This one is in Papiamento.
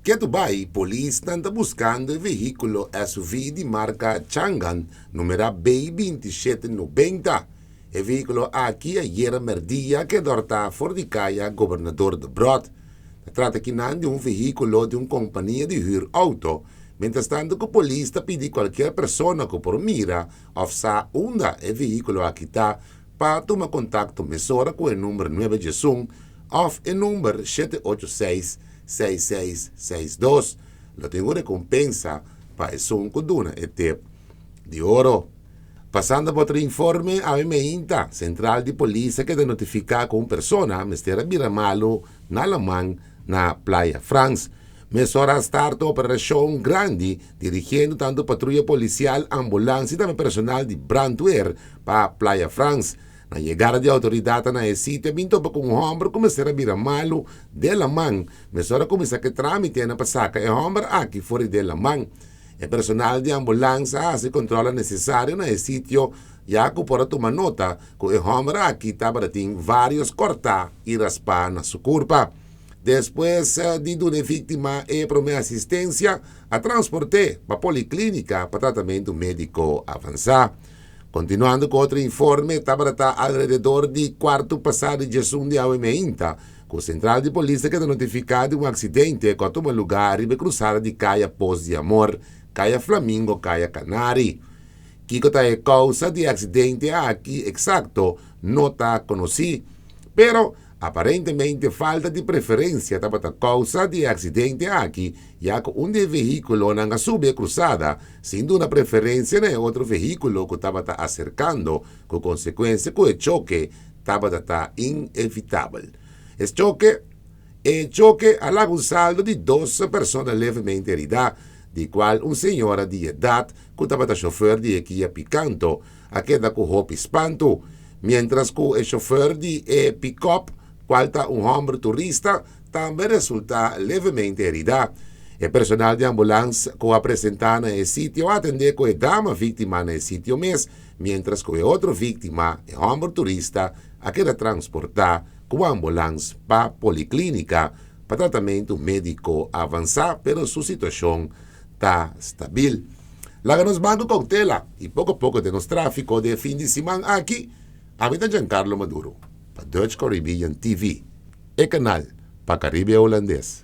Ketu bai, polisnan ta buskando e vehíkulo SUV di marka Changan numera B 2790. E vehíkulo aki ayera mèrdia a keda òrtá for di kaya Gobernador Debrot. Ta trata kinan di un vehíkulo di un kompania di hür outo. Mientrastanto ku polis ta pidi kualkier persona ku por mira òf sa unda e vehíkulo aki ta pa tuma kontakto mesora ku e number 911 òf e number 786 6662. Lo tin un rekompensa pa esun ku duna e tip di oro. Pasando pa otro informe, awe meinta, sentral di polis a keda notifiká ku un persona mester a bira malu na laman na Playa Frans. Mesora a starta un operashon grandi dirigiendo tantu patruya polisial, ambulans i tambe personal di brandweer pa Playa Frans. Na yegada di outoridatnan na e sitio a bin topa ku un hòmber ku mester a bira malu den laman. Mesora a kuminsá ku e trámitenan pa saka e hòmber aki for di den laman. E personal di ambulans a hasi kontrolnan nesesario na e sitio ya ku por a tuma nota ku e hòmber aki tabata tin vários kòrtá i raspá na su kurpa. Despues di duna e víktima e promé asistensia, a transport'é pa poliklínika pa tratamentu médiko avansá. Kontinuando ku otro informe, tabata ta alrededor di kuartu pasá di djesun di awe meinta ku sentral di polis a keda notifiká di un aksidente ku a tuma lugá riba e krusada di Kaya Pos di Amor, Kaya Flamingo, Kaya Kanari. Kiko ta e kousa di e aksidente aki eksakto no ta konosí, pero Aparentemente falta di preferencia tabata causa di e accidente aki ya cu un di e vehiculonan a subi e cruzada sin duna preferencia na e otro vehiculo cu tabata acercando cu consecuencia cu e choke tabata ta inevitabel. Es choke E choke a laga un saldo di dos persona levemente herida, di cual un señora di edad cu tabata chofer di e Kia Picanto a keda ku hopi spantu, miéntras ku e shofer di e pikòp, kual ta un hòmber turista, tambe resultá levemente heridá. E personal di ambulans ku a presentá na e sitio a atendé ku e dama víktima na e sitio mes, miéntras ku e otro víktima, e hòmber turista, a keda transportá ku ambulans pa poliklínika pa tratamentu médiko avansá, pero su situashon ta stabil. Laga nos ban ku koutela i poko poko den nos tráfiko den e fin di siman aki. Ami ta Giancarlo Maduro pa Dutch Caribbean TV, e kanal pa Karibe Hulandes.